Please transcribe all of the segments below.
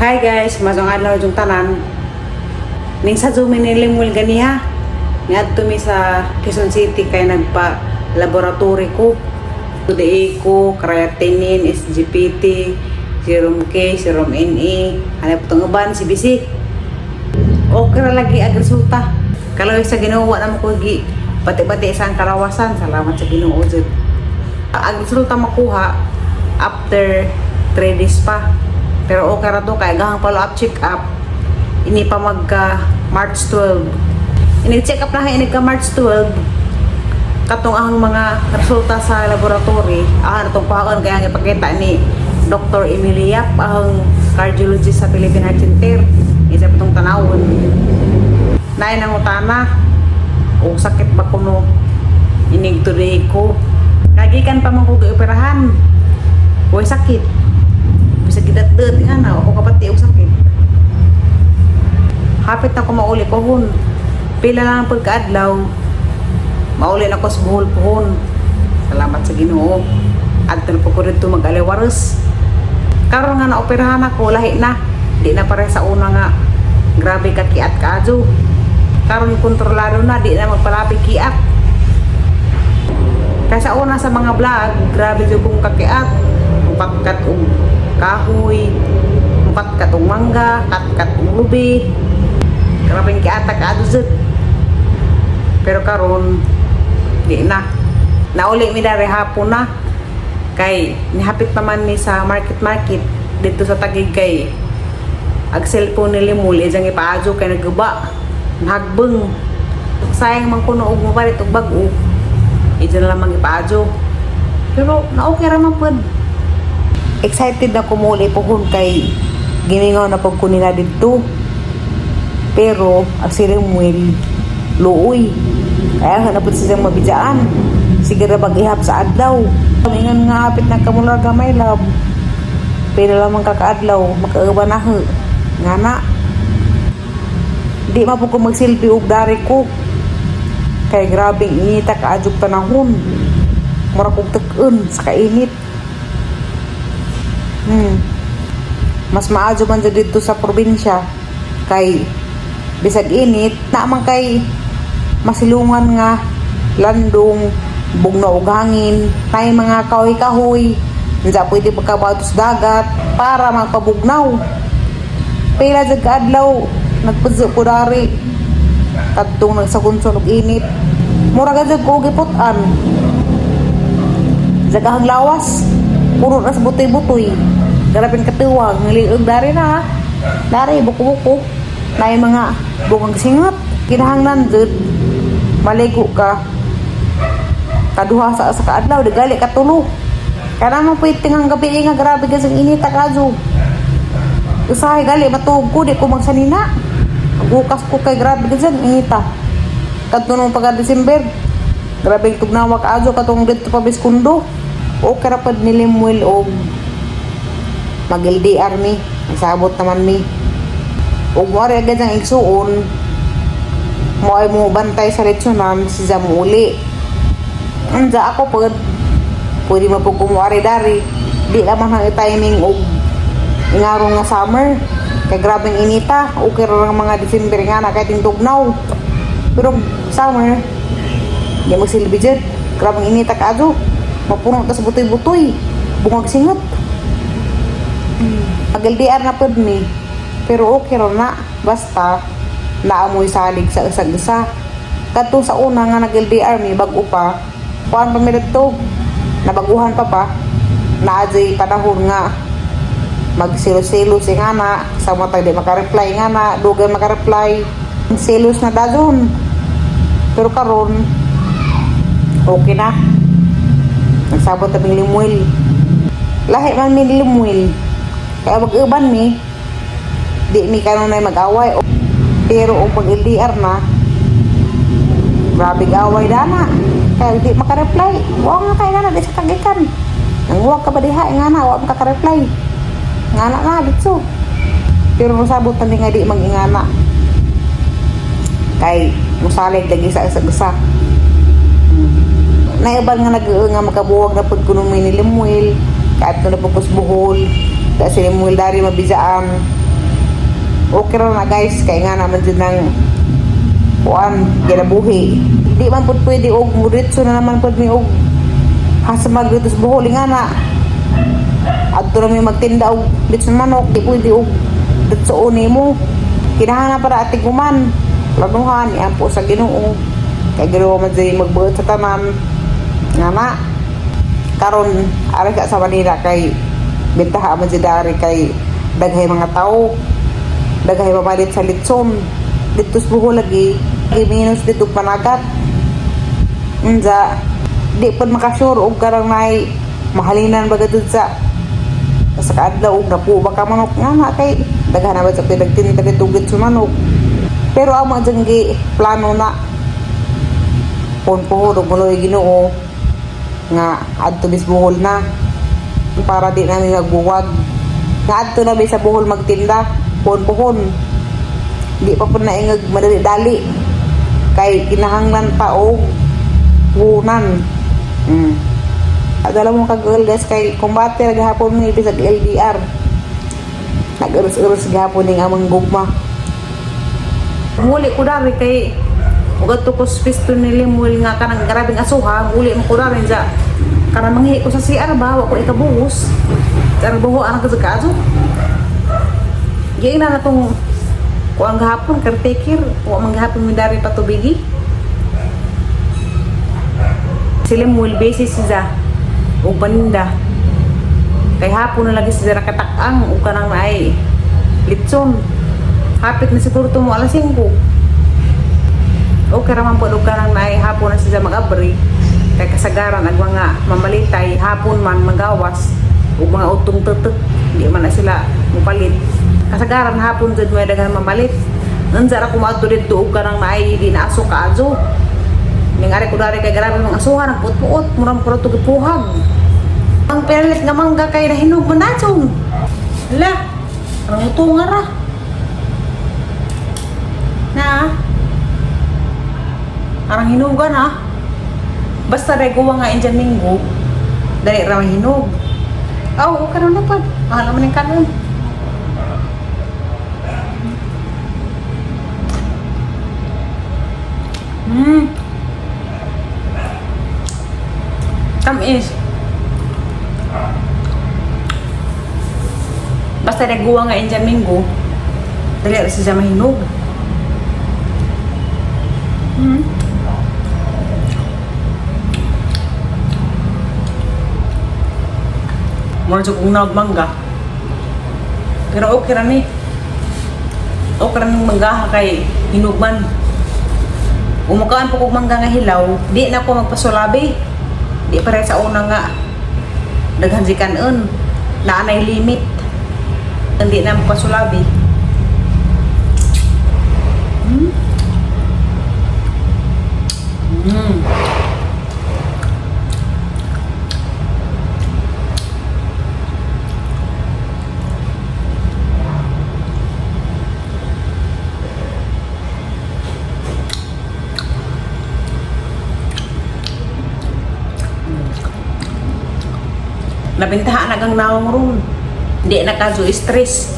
Hi guys, maayong adlaw yung tanan. Ning sa Zoom ni Limul ganiha. Niadto mi sa Quezon City kay nagpa laboratory ko. 2D ko, creatinine, SGPT, serum K, serum NA, ano po itong uban, CBC. Okay ra lagi ang resulta. Kaloy sa Ginoo, wa naman ko gi bati-bati sa ang karawasan. Salamat sa Ginoo jud. Ang resulta makuha after 3 days pa. Pero okay ra to kay gahang follow up check up ini pa magka March 12. Ini check up na ini ka March 12, katong ang mga resulta sa laboratory ah natong kuhaon kaya ang ipakita ni Dr. Emilia, ang cardiologist sa Philippine Heart Center. Isa pa tong tanawon naay nangutana o sakit ba kuno inig today ko kagikan pa man ko gioperahan, way sakit, bisag gidatdet nga na ako kapati og sakit. Hapit na ko mauli pohon, pila lang ang pagkaadlaw mauli na ko sa Bohol pohon. Salamat sa Ginoo. Adto na po ko didto mag-aliwaros. Karon nga naoperahan ako, lahi na, di na pare sa una nga grabe ka kiat kaadyo. Karon kontrolado na, di na magpalapi kiat. Kaya sa una sa mga vlog, grabe jud kong kakiat, mukatkat og kahoy, mukatkat og mangga, katkat og lubi. Grabe kiata kaadyo jud. Pero karon di na. Nauli mi dari hapon na. Kay nihapit pa man mi sa market market dito sa Taguig kay ag cellphone ni Limul ijang ipaadyo kay naguba. Nahagbeng. Sayang man kuno og mopalit og bag-o. Ijan na lamang ipaadyo. Pero na-okay ra man pud. Excited na ko muli pohon kay gimingaw na pag ko nila didto. Pero ang si Lemuel luoy. Kaya nga na pud siyang mabidjaan. Sige ra pag-ihap sa adlaw. Ingon nga hapit na kamularga, my love. Pero lamang kakaadlaw, makauban na ho. Nga na. Di ma po ko magsilbi og dari ko. Kay grabing inita kaadyog panahon. Mura kog tek-on sa kainit. Mas maadyo man jud dito sa probinsya kay bisag init na man kay masilungan nga landong, bugnaw og hangin, nay mga kahoy-kahoy. Unsa pwede pagkabato sa dagat para magpabugnaw. Pila jud kaadlaw nagpuso ko dari kadtong nagsagunson og init. Mura ga jud ko giput-an. Zagahang lawas, puro na sa butoy-butoy. Grabing katuwang, liog dari na. Dari, buko-buko. Nay mga bungang singot. Kinahanglan jud maligo ka kaduha sa kaadlaw, di gali katulo. Kaya naman po tingang gabi nga grabe kasi init kadyo. Usahay gali matuog ko, di ko magsanina. Bukas ko kay grabe kasi ang inita. Kadto nung pagka December, grabe yung tugnawa kaadyo katong dito pa Biskundo. Okay ra pud ni Lemuel og mag LDR mi. Nagsabot naman mi. Ug mo agad ang igsuon, mo ay mo bantay sa lechonan si Zamuli. Anja ako pud pwede mo pud kumuari dari. Di lamang ang timing og ingaron nga summer. Kay grabeng inita, okay ra lang mga December nga na kay tugnaw. Pero summer, di mo silbi jud. Grabeng inita kaadyo. Mapuno ta sa butoy-butoy. Bungag singot. Mag-LDR na pud mi. Pero okay ra na. Basta naamoy salig sa isang isa. Kadto sa una nga nag-LDR mi, bag-o pa. Kuan pa mi didto. Nabaguhan pa pa. Naa jay panahon nga magsilo-silo si nga na sa matag di makareply nga na dugay makareply, selos na dayon. Pero karon okay na, nagsabot na ming Limuel, lahi man mi ni Limuel, kaya mag-uban mi, di mi kanunay mag-away. Pero og pag LDR na, grabe away dana kaya di makareply. Wa nga kay nga na di sa kagikan nang ka ba diha nga na wa makakareply nga na na dito. Pero masabot na mi nga di mag-ingana kay musalig lagi sa isa isa. Naiban nga nag nga makabuwag na pud kuno mi ni Lemuel kahit na pud kus Bohol da si Lemuel dari mabijaan. Okay ra na, guys, kay nga naman jud ng kuan ginabuhi. Di man pud pwede og muritso na naman pud mi og hasamag dito sa Bohol nga na. Adto na mi magtinda og litson manok, di pwede og ditso nimo. Kinahanglan para atiguman. Planuhan, iampo sa Ginoo. Kay Ginoo man jud magbuot sa tanan. Nga na karon ari ka sa Manila kay bentaha man jud ari kay daghay mga tao, daghay mamalit sa litson. Dito sa Bohol lagi minus dito panagat. Unsa di pud makasure og karang nay mahalinan ba gadud sa kaadlaw og napo ba ka manok nga na kay daghan na ba sa pinagtinda dito sa manok. Pero ang mga dyan gi plano na kung puhod og muloy Ginoo nga adto bis Bohol na para di namin magbuwag nga adto na mi sa Bohol magtinda puhon puhon. Di pa po naingag madali-dali kay kinahanglan pa og puhunan. Adala mo kagol, guys, kay kumbate ra gahapon ni bisag LDR, nag-urus-urus gahapon ning among gugma. Muli ko dari kay ugat ko sa pisto ni Limuel nga kanang grabeng asuha, muli mo ko dari sa kanang manghi ko sa CR ba, wa ko ikabuhos. Karang buho ang sa kaso. Giing na natong kuang gahapon, caretaker, wa man gahapon mi dari patubigi. Si Limuel busy siya og paninda. Kay hapon na lagi siya nakatakang og kanang naay litson. Hapit na siguro to mo alas 5. Okay raman po og kanang naay hapon na siya mag-abri. Kay kasagaran ang mga mamalitay hapon man magawas ug mga utong tutok di man na sila mupalit. Kasagaran hapon jud may daghan mamalit. Unsa ra ko maadto didto og kanang naay di na aso kaazo. Ning ari ko dari kay grabe mga asuhan nagpuot-puot murang puro to gipuhag. Ang perlit nga mangga kay nahinog man natong. Hala, ang utunga ra. Na. Arang hinugan ah. Basta reguwa nga Indian Minggo, dali ra mahinog. Aw, oh, karon na pad. Mahal man ning kanon. Tamis. Basta reguwa nga Indian Minggo, dali ra siya mahinog. Mura jud kong nagmangga. Pero okay ra ni. Okay ra ning manggaha kay hinog man. Umukaan po kog mangga nga hilaw, di na ko magpasulabi. Di pare sa una nga daghan si kanon. Naa nay limit. Hindi na magpasulabi. Nabintahan na kang nawong room. Hindi na kaso stress.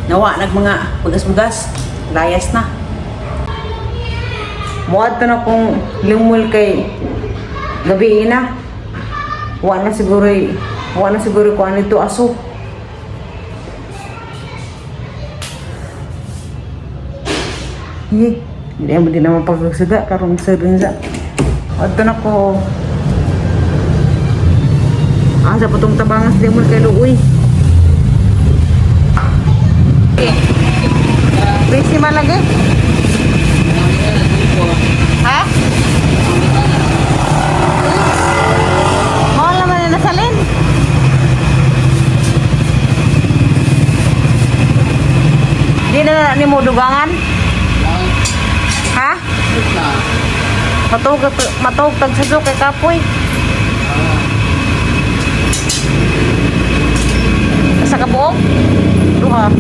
Nawa nag mga bugas-bugas. Layas na. Muad na kong lumul kay gabi na. Wa na siguro ko ano ito aso. Ye, hindi mo din naman pagsuga karon sa rin sa. Adto na ko. Ah, sa putong tabangas di mo kay luoy. Busy man lagi. Ha? Mao naman na nasalin. Di na ni mo dugangan? Ha? Matug matug tag sa kay kapoy. Sa kabuok? Duha.